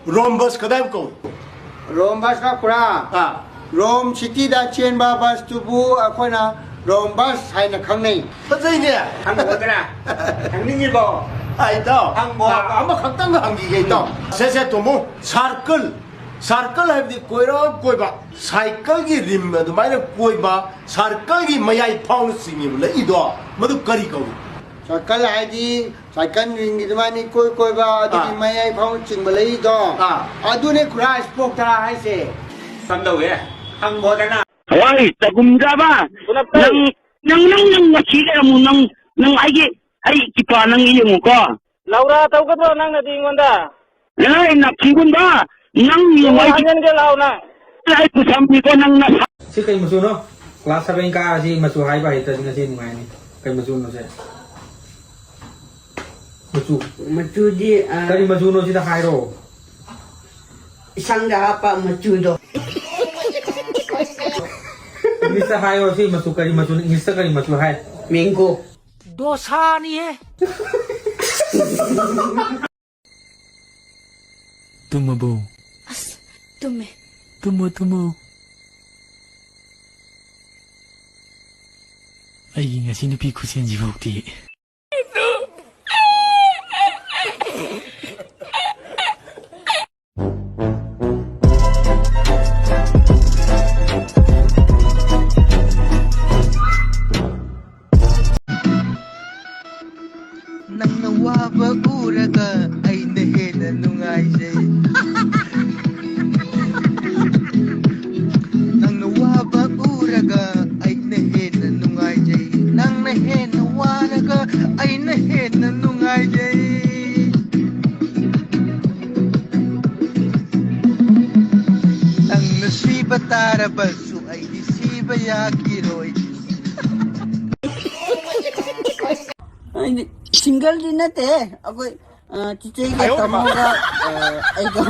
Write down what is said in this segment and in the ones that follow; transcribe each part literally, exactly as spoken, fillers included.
ꯔꯣꯝꯕꯁ ꯀꯗꯥꯏꯕꯨ ꯀꯧꯏ? ꯔꯣꯝꯕꯁ ꯀ ꯈꯨꯔꯥ꯫ ꯑꯥ꯫ ꯔꯣꯝ ꯁꯤꯇꯤꯗ ꯆꯦꯟꯕ ꯕꯁꯇꯨꯕꯨ ꯑꯩꯈꯣꯏꯅ ꯔꯣꯝꯕꯁ ꯍꯥꯏꯅ ꯈꯪꯅꯩ꯫ ꯐꯖꯩꯅꯦ꯫ ꯍꯪꯉꯨꯗꯅ꯫ ꯍꯪꯅꯤꯡꯉꯤꯕꯣ? ꯑꯩ ꯏꯇꯥꯎ, ꯍꯪꯉꯣ꯫ ꯑꯥ, ꯑꯃꯈꯛꯇꯪ ꯍꯪꯈꯤꯒꯦ ꯏꯇꯥꯎ꯫ ꯁꯦ, ꯁꯦ, ꯇꯣꯝꯃꯨ꯫ ꯁꯥꯔꯀꯜ꯫ ꯁꯥꯔꯀꯜ ꯍꯥꯏꯕꯗꯤ ꯀꯣꯏꯔꯞ ꯀꯣꯏꯕ꯫ ꯁꯥꯏꯀꯜꯒꯤ ꯔꯤꯝ ꯑꯗꯨꯃꯥꯏꯅ ꯀꯣꯏꯕ, ꯁꯥꯔꯀꯜꯒꯤ ꯃꯌꯥꯏ ꯐꯥꯎꯅ ꯆꯤꯡꯉꯤꯕ ꯂꯩꯗꯣ, ꯃꯗꯨ ꯀꯔꯤ ꯀꯧꯏ? ꯁꯥꯔꯀꯜ ꯍꯥꯏꯗꯤ ꯁꯥꯏꯀꯜ ꯔꯤꯡꯒꯤ ꯑꯗꯨꯃꯥꯏꯅ ꯏꯀꯣꯏ ꯀꯣꯏꯕ, ꯑꯗꯨꯒꯤ ꯑꯥ꯫ ꯃꯌꯥꯏ ꯐꯥꯎ ꯆꯤꯡꯕ ꯂꯩꯗꯣ꯫ ꯑꯥ꯫ ꯑꯗꯨꯅꯦ ꯈꯨꯔꯥ ꯏꯁꯄꯣꯛ ꯇꯔꯥ ꯍꯥꯏꯁꯦ꯫ ꯀꯝꯗꯧꯋꯦ? ꯍꯪꯕꯣꯗꯅ꯫ ꯍꯣꯏ, ꯇꯒꯨꯝꯖꯕ꯫ ꯄꯨꯂꯞ ꯇꯧ꯫ ꯅꯪ, ꯅꯪ, ꯅꯪ, ꯅꯪ ꯉꯁꯤ ꯂꯩꯔꯝꯃꯨ, ꯅꯪ, ꯅꯪ ꯑꯩꯒꯤ, ꯑꯩ ꯏꯄꯥ ꯅꯪ ꯌꯦꯡꯉꯨꯀꯣ꯫ ꯂꯧꯔꯥ ꯇꯧꯒꯗ꯭ꯔꯣ ꯅꯪꯅꯗꯤ ꯑꯩꯉꯣꯟꯗ? ꯅꯪ ꯅꯥꯊꯤꯒꯨꯝꯕ, ꯅꯪ ꯌꯦꯡꯉꯨ, ꯑꯩ ꯍꯟꯖꯟꯒꯦ ꯂꯥꯎ ꯅꯪ꯫ ꯑꯩ ꯈꯨꯠꯁꯝꯅꯤꯀꯣ, ꯅꯪ ꯅꯁꯥ꯫ ꯁꯤ ꯀꯩ ꯃꯆꯨꯅꯣ? ꯀ꯭ꯂꯥꯁ ꯁꯚꯦꯟ ꯀꯥꯔꯁꯤ ꯃꯆꯨ ꯍꯥꯏꯕ ꯍꯩꯇ꯭ꯔꯗꯤ ꯉꯁꯤ ꯅꯨꯡꯉꯥꯏꯅꯤ꯫ ꯀꯩ ꯃꯆꯨꯅꯣ ꯁꯦ? ꯃꯆꯨ꯫ ꯃꯆꯨꯗꯤ, ꯑ, ꯀꯔꯤ ꯃꯆꯨꯅꯣ ꯁꯤꯗ ꯍꯥꯏꯔꯣ? ꯏꯁꯪꯗ ꯍꯥꯞꯄ ꯃꯆꯨꯗꯣ꯫ ꯏꯪꯂꯤꯁꯇ ꯍꯥꯏꯌꯣ, ꯁꯤ ꯃꯆꯨ ꯀꯔꯤ ꯃꯆꯨꯅꯣ? ꯏꯪꯂꯤꯁꯇ ꯀꯔꯤ ꯃꯆꯨ ꯍꯥꯏ? ꯃꯦꯡꯒꯣ꯫ ꯗꯣꯁꯥꯅꯤꯍꯦ꯫ ꯇꯨꯝꯃꯕꯣ? ꯑꯁ, ꯇꯨꯝꯃꯦ꯫ ꯇꯨꯝꯃꯣ, ꯇꯨꯝꯃꯣ꯫ ꯑꯩꯒꯤ ꯉꯁꯤ ꯅꯨꯄꯤ ꯈꯨꯠꯁꯦꯟꯁꯤꯐꯥꯎꯗꯤ꯫ ꯅꯪꯅ ꯋꯥꯕ ꯎꯔꯒ ꯑꯩꯅ ꯍꯦꯟꯅ ꯅꯨꯡꯉꯥꯏꯖꯩ꯫ ꯅꯪꯅ ꯋꯥꯕ ꯎꯔꯒ ꯑꯩꯅ ꯍꯦꯟꯅ ꯅꯨꯡꯉꯥꯏꯖꯩ꯫ ꯅꯪꯅ ꯍꯦꯟꯅ ꯋꯥꯔꯒ ꯑꯩꯅ ꯍꯦꯟꯅ ꯅꯨꯡꯉꯥꯏꯖꯩ꯫ ꯅꯪꯅ ꯁꯤꯕ ꯇꯥꯔꯕꯁꯨ ꯑꯩꯗꯤ ꯁꯤꯕ ꯌꯥꯈꯤꯔꯣꯏ꯫ ꯑꯩꯗꯤ ꯁꯤꯡꯒꯜꯗꯤ ꯅꯠꯇꯦ꯫ ꯑꯩꯈꯣꯏ, ꯑ, ꯆꯤꯆꯦꯒ ꯑꯌꯣ, ꯃꯥ꯫ ꯇꯥꯃꯣꯒ, ꯑ, ꯑꯩꯒ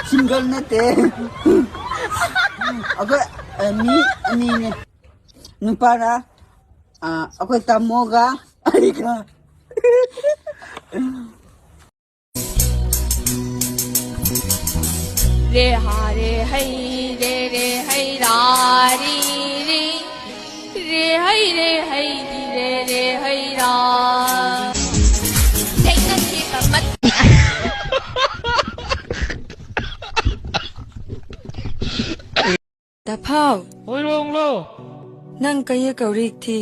ꯁꯤꯡꯒꯜ ꯅꯠꯇꯦ꯫ ꯑꯩꯈꯣꯏ, ꯑ, ꯃꯤ ꯑꯅꯤꯅꯦ꯫ ꯅꯨꯄꯥꯔ, ꯑ, ꯑꯩꯈꯣꯏ ꯇꯥꯃꯣꯒ ꯑꯩꯒ꯫ ꯔꯦ ꯍꯥ ꯔꯦ ꯍꯩ ꯔꯦ ꯔꯦ ꯍꯩ ꯔꯥ ꯔꯤ ꯔꯤ꯫ ꯔꯦ ꯍꯩ ꯔꯦ ꯍꯩ ꯔꯤ ꯔꯦ ꯔꯦ ꯍꯩ ꯔꯥ꯫ ꯊꯦꯡꯅꯈꯤꯕ ꯃꯇꯝ꯫ ꯗꯥ ꯐꯥꯎ꯫ ꯍꯣꯏꯔꯣꯡꯂꯣ? ꯅꯪ ꯀꯩꯌꯦ ꯀꯧꯔꯤꯛ ꯊꯤ꯫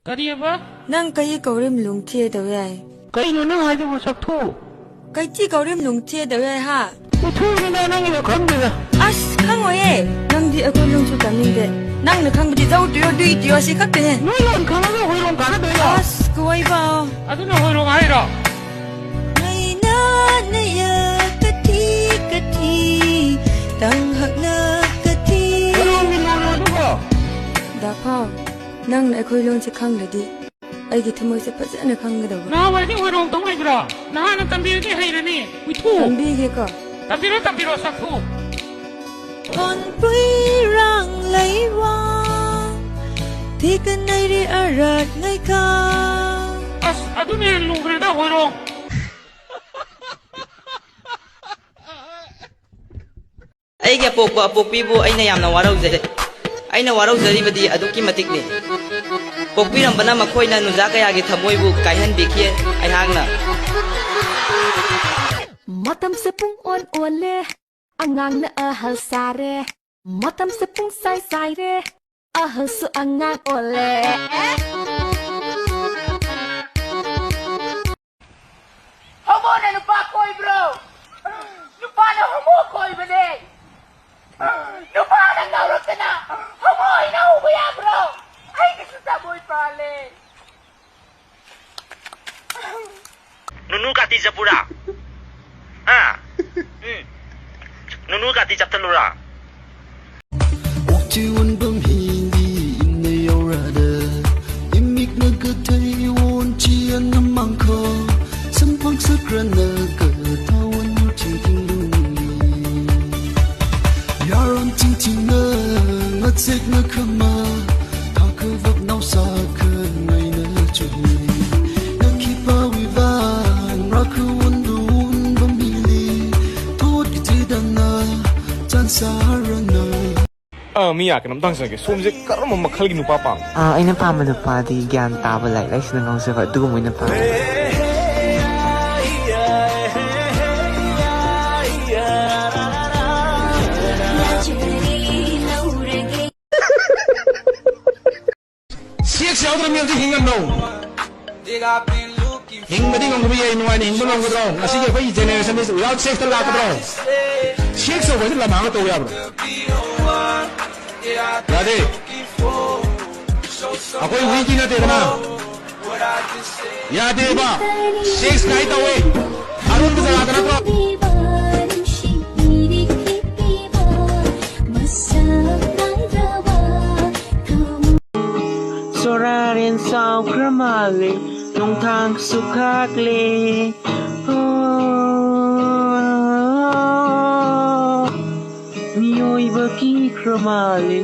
ꯀꯔꯤꯑꯕ? ꯅꯪ ꯀꯩꯌꯦ ꯀꯧꯔꯤꯝ ꯂꯨꯡ ꯊꯤꯌꯦ ꯇꯧ ꯌꯥꯏ꯫ ꯀꯩꯅꯣ ꯅꯪ ꯍꯥꯏꯗꯨꯕꯨ, ꯁꯛꯊꯨ? ꯀꯩꯊꯤ ꯀꯧꯔꯤꯝ ꯂꯨꯡ ꯊꯤꯌꯦ ꯇꯧ ꯌꯥꯏ ꯍꯥ? ꯎꯊꯨꯅꯤꯗ ꯅꯪꯒꯤꯗꯣ ꯈꯪꯗꯦꯗ꯫ ꯑꯁ, ꯈꯪꯉꯣꯏꯌꯦ꯫ ꯅꯪꯗꯤ ꯑꯩꯈꯣꯏ ꯂꯣꯟꯁꯨ ꯇꯝꯅꯤꯡꯗꯦ꯫ ꯅꯪꯅ ꯈꯪꯕꯗꯤ ꯖꯧ ꯇꯨꯌꯣ, ꯗꯨꯏ ꯇꯨꯌꯣ, ꯁꯤ ꯈꯛꯇꯅꯦ꯫ ꯅꯣꯏ ꯂꯣꯟ ꯈꯪꯉꯒ ꯍꯣꯏꯔꯣꯡ ꯀꯥꯟꯅꯗꯣꯏꯔꯣ? ꯑꯁ, ꯀꯣꯏꯕ꯫ ꯑꯗꯨꯅ ꯍꯣꯏꯔꯣꯡ ꯍꯥꯏꯔꯣ? ꯅꯩꯅ ꯅꯩꯌ ꯀꯊꯤ ꯀꯊꯤ, ꯇꯪ ꯍꯛꯅ ꯀꯊꯤ꯫ ꯍꯣꯏꯔꯣꯡꯒꯤ ꯂꯣꯟꯂꯣ ꯑꯗꯨꯕꯣ? ꯗꯥ ꯐꯥꯎ, ꯅꯪꯅ ꯑꯩꯈꯣꯏ ꯂꯣꯟꯁꯦ ꯈꯪꯗ꯭ꯔꯗꯤ ꯑꯩꯒꯤ ꯊꯃꯣꯏꯁꯦ ꯐꯖꯅ ꯈꯪꯒꯗꯧꯕ꯫ ꯅꯍꯥꯟꯋꯥꯏꯗꯤ ꯍꯣꯏꯔꯣꯡ ꯇꯧ ꯂꯩꯕ꯭ꯔꯣ? ꯅꯍꯥꯟꯅ ꯇꯝꯕꯤꯔꯗꯤ ꯍꯩꯔꯅꯤ, ꯍꯨꯏꯊꯨ꯫ ꯇꯝꯕꯤꯒꯦꯀꯣ꯫ ꯇꯝꯕꯤꯔꯣ, ꯇꯝꯕꯤꯔꯣ, ꯁꯛꯊꯨ꯫ ꯍꯣꯟꯄꯨꯏꯔꯥꯡ ꯂꯩꯋꯥꯡ, ꯊꯤꯀꯅꯩꯔꯤ ꯑꯔꯥꯠ ꯉꯩꯀꯥ꯫ ꯑꯁ, ꯑꯗꯨꯅ ꯍꯦꯟꯅ ꯂꯨꯈ꯭ꯔꯦꯗ, ꯍꯣꯏꯔꯣꯡ꯫ ꯑꯩꯒꯤ ꯑꯄꯣꯛꯄ ꯑꯄꯣꯛꯄꯤꯕꯨ ꯑꯩꯅ ꯌꯥꯝꯅ ꯋꯥꯔꯧꯖꯔꯤ꯫ ꯑꯩꯅ ꯋꯥꯔꯧꯖꯔꯤꯕꯗꯤ ꯑꯗꯨꯛꯀꯤ ꯃꯇꯤꯛꯅꯤ꯫ ꯄꯣꯛꯄꯤꯔꯝꯕꯅ ꯃꯈꯣꯏꯅ ꯅꯨꯡꯖꯥ ꯀꯌꯥꯒꯤ ꯊꯃꯣꯏꯕꯨ ꯀꯥꯏꯍꯟꯕꯤꯈꯤ꯫ ꯑꯩꯍꯥꯛꯅ ꯃꯇꯝꯁꯦ ꯄꯨꯡ ꯑꯣꯟ ꯑꯣꯜꯂꯦ, ꯑꯉꯥꯡꯅ ꯑꯍꯜ ꯁꯥꯔꯦ꯫ ꯃꯇꯝꯁꯦ ꯄꯨꯡ ꯁꯥꯏ ꯁꯥꯏꯔꯦ, ꯑꯍꯜꯁꯨ ꯑꯉꯥꯡ ꯑꯣꯜꯂꯦ꯫ ꯍꯣꯃꯣꯅ ꯅꯨꯄꯥ ꯀꯣꯏꯕ꯭ꯔꯣ? ꯅꯨꯄꯥꯅ ꯍꯣꯃꯣ ꯀꯣꯏꯕꯅꯦ꯫ ꯅꯨꯄꯥꯅ ꯉꯥꯎꯔꯛꯇꯅ ꯍꯣꯃꯣ ꯑꯣꯏꯅ ꯍꯧꯕ ꯌꯥꯕ꯭ꯔꯣ? ꯑꯩꯒꯤꯁꯨ ꯊꯃꯣꯏ ꯄꯥꯜꯂꯦ꯫ ꯅꯨꯅꯨ ꯀꯥꯇꯤ ꯆꯠꯄꯨꯔꯥ? ꯍꯥ? ꯎꯝ꯫ ꯅꯨꯅꯨ ꯀꯥꯇꯤ ꯆꯞꯊꯠꯂꯨꯔꯥ? ꯑꯣꯛꯆꯤ ꯑꯣꯟꯕꯝ ꯍꯤꯡꯗꯤ ꯏꯟꯅ ꯌꯧꯔꯗ, ꯏꯃꯤꯛꯅ ꯀꯊꯩ ꯑꯣꯟ ꯆꯤꯌꯟꯅ ꯃꯥꯡꯈꯣ, ꯁꯝꯄꯛ ꯁꯀ꯭ꯔꯅ ꯀꯊꯥꯋꯟ ꯌꯨ ꯊꯤꯡꯊꯤꯡ ꯂꯨꯡꯂꯤ꯫ ꯌꯥꯔꯣꯟ ꯊꯤꯡꯊꯤꯡꯅ ꯉꯠꯁꯦꯛꯅ ꯈꯃ, ꯊꯥꯈ ꯚꯛ ꯅꯥꯎꯁꯥꯈ ꯉꯥꯏꯅ ꯆꯨꯝꯂꯤ꯫ ꯅꯈꯤꯄ ꯋꯤꯚꯥꯟ ꯔꯥꯈ ꯎꯟꯗꯨ ꯎꯟꯕ ꯃꯤꯂꯤ, ꯊꯣꯠ ꯀꯤꯊꯤꯗꯅ ꯑꯥ, ꯃꯤꯌꯥ, ꯀꯩꯅꯣꯝꯇ ꯍꯪꯖꯒꯦ, ꯁꯣꯝꯁꯦ ꯀꯔꯝꯕ ꯃꯈꯜꯒꯤ ꯅꯨꯄꯥ ꯄꯥꯝꯃꯤ? ꯑꯥ, ꯑꯩꯅ ꯄꯥꯝꯕ ꯅꯨꯄꯥꯗꯤ ꯒ꯭ꯌꯥꯟ ꯇꯥꯕ, ꯂꯥꯏꯔꯤꯛ ꯂꯥꯏꯁꯨꯗ ꯉꯥꯎꯖꯕ ꯑꯗꯨꯒꯨꯝꯕ ꯑꯣꯏꯅ ꯄꯥꯝꯃꯤ꯫ Sex ꯌꯥꯎꯗ꯭ꯔꯕ ꯃꯤ ꯑꯝꯇ ꯍꯤꯡꯉꯝꯂꯣ꯫ ꯍꯤꯡꯕꯗꯤ ꯉꯝꯒꯕ ꯌꯥꯏ, ꯅꯨꯡꯉꯥꯏꯅ ꯍꯤꯡꯕ ꯉꯝꯒꯗ꯭ꯔꯣ? ꯉꯁꯤꯒꯤ ꯑꯩꯈꯣꯏꯒꯤ generation ꯁꯤ without sex ꯇ ꯂꯥꯛꯀꯗ꯭ꯔꯣ? Sex ꯇꯧꯕꯁꯤ ꯂꯝꯍꯥꯡꯒ ꯇꯧ ꯌꯥꯕ꯭ꯔꯣ? ꯌꯥꯗꯦ꯫ ꯑꯩꯈꯣꯏ ꯍꯨꯏꯗꯤ ꯅꯠꯇꯦꯗꯅ꯫ ꯌꯥꯗꯦꯕ꯫ Sex ꯀꯥꯏ ꯇꯧꯋꯦ? ꯑꯔꯨꯝꯕ ꯖꯒꯥꯗ ꯅꯠꯇ꯭ꯔꯣ? ꯁꯣꯔꯥꯔꯦꯟ ꯆꯥꯎꯈ꯭ꯔ ꯃꯥꯜꯂꯦ, ꯅꯣꯡꯊꯥꯡꯁꯨ ꯈꯥꯛꯂꯦ꯫ ꯑꯣ, ꯃꯤꯑꯣꯏꯕ ꯀꯤꯈ꯭ꯔ ꯃꯥꯜꯂꯦ꯫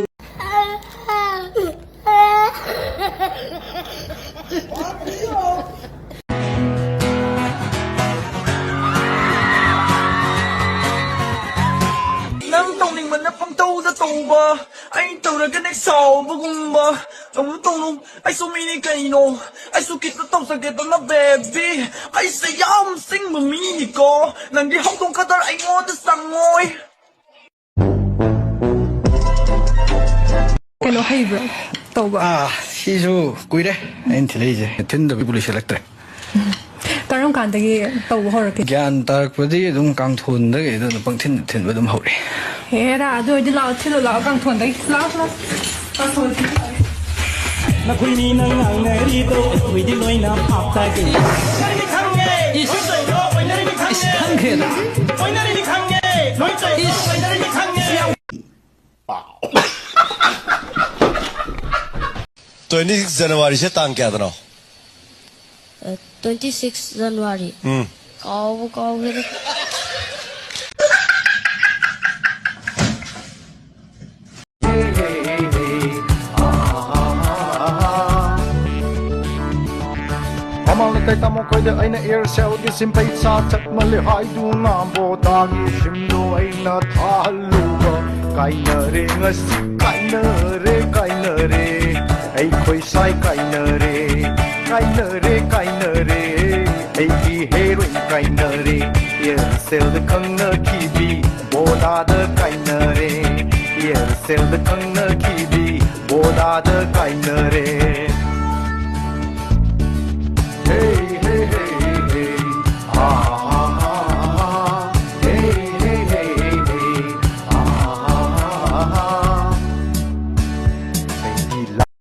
ꯅꯪ ꯇꯧꯅꯤꯡꯕꯅ ꯄꯪꯇꯧꯗ ꯇꯧꯕ, ꯑꯩ ꯇꯧꯔꯒꯅ ꯁꯥꯎꯕꯒꯨꯝꯕ꯫ ꯇꯧꯅꯨ, ꯇꯧꯅꯨ, ꯑꯩꯁꯨ ꯃꯤꯅꯤ ꯀꯩꯅꯣ꯫ ꯑꯩꯁꯨ ꯈꯤꯇ ꯇꯧꯖꯒꯦꯗꯅ, baby꯫ ꯑꯩꯁꯦ ꯌꯥꯝ ꯁꯤꯡꯕ ꯃꯤꯅꯤꯀꯣ꯫ ꯅꯪꯒꯤ ꯍꯧꯗꯣꯡ ꯈꯛꯇ ꯑꯩꯉꯣꯟꯗ ꯆꯪꯉꯣꯏ꯫ ꯀꯩꯅꯣ ꯍꯩꯕ꯭ꯔꯣ ꯇꯧꯕ? ꯑꯥ, ꯁꯤꯁꯨ ꯀꯨꯏꯔꯦ ꯑꯩꯅ ꯊꯤꯜꯂꯛꯏꯁꯦ꯫ ꯊꯤꯟꯗꯕꯤꯕꯨ ꯂꯣꯏꯁꯤꯜꯂꯛꯇ꯭ꯔꯦ꯫ ꯀꯔꯝ ꯀꯥꯟꯗꯒꯤ ꯇꯧꯕ ꯍꯧꯔꯛꯀꯦ? ꯒ꯭ꯌꯥꯟ ꯇꯥꯔꯛꯄꯗꯤ ꯑꯗꯨꯝ ꯀꯥꯡꯊꯣꯟꯗꯒꯤ ꯑꯗꯨꯝ ꯄꯪꯊꯤꯟ ꯊꯤꯟꯕ ꯑꯗꯨꯝ ꯍꯧꯔꯛꯑꯦ꯫ ꯍꯦꯔꯥ, ꯑꯗꯨ ꯑꯣꯏꯔꯗꯤ ꯂꯥꯛꯑꯣ, ꯊꯤꯜꯂꯣ ꯂꯥꯛꯑꯣ ꯀꯥꯡꯊꯣꯟꯗꯒꯤ꯫ ꯂꯥꯛꯑꯣ, ꯂꯥꯛꯑꯣ꯫ ꯀꯥꯡꯊꯣꯟ ꯊꯤꯜꯂꯣ꯫ ꯅꯈꯣꯏ ꯃꯤꯅ ꯉꯥꯡꯅꯔꯤꯗꯣ ꯑꯩꯈꯣꯏꯗꯤ ꯂꯣꯏꯅ ꯄꯥꯞ ꯇꯥꯒꯦ꯫ ꯏꯁ, ꯏꯁ, ꯈꯪꯈ꯭ꯔꯦꯗ꯫ ꯏꯁ꯫ Twenty six January ꯁꯦ ꯇꯥꯡ ꯀꯌꯥꯗꯅꯣ? Twenty six January. ꯎꯝ꯫ ꯀꯥꯎꯕꯨ ꯀꯥꯎꯈ꯭ꯔꯦꯗ꯫ ꯃꯃꯥꯡꯗ ꯇꯥꯃꯣ ꯈꯣꯏꯗ ꯑꯩꯅ Aircelꯒꯤ ꯁꯤꯝ ꯄꯩꯁꯥ ꯆꯠꯃꯜꯂꯦ ꯍꯥꯏꯗꯨꯅ ꯕꯣꯗꯥꯒꯤ ꯁꯤꯝꯗꯣ ꯑꯩꯅ ꯊꯥꯍꯜꯂꯨꯕ꯫ ꯀꯥꯏꯅꯔꯦ ꯉꯁꯤ, ꯀꯥꯏꯅꯔꯦ, ꯀꯥꯏꯅꯔꯦ꯫ ꯑꯩꯈꯣꯏ ꯁꯥꯏ ꯀꯥꯏꯅꯔꯦ, ꯀꯥꯏꯅꯔꯦ, ꯀꯥꯏꯅꯔꯦ꯫ ꯑꯩꯒꯤ heroine ꯀꯥꯏꯅꯔꯦ꯫ Aircelꯗ ꯈꯪꯅꯈꯤꯕꯤ ꯕꯣꯗꯥꯗ ꯀꯥꯏꯅꯔꯦ꯫ Aircelꯗ ꯈꯪꯅꯈꯤꯕꯤ ꯕꯣꯗꯥꯗ ꯀꯥꯏꯅꯔꯦ꯫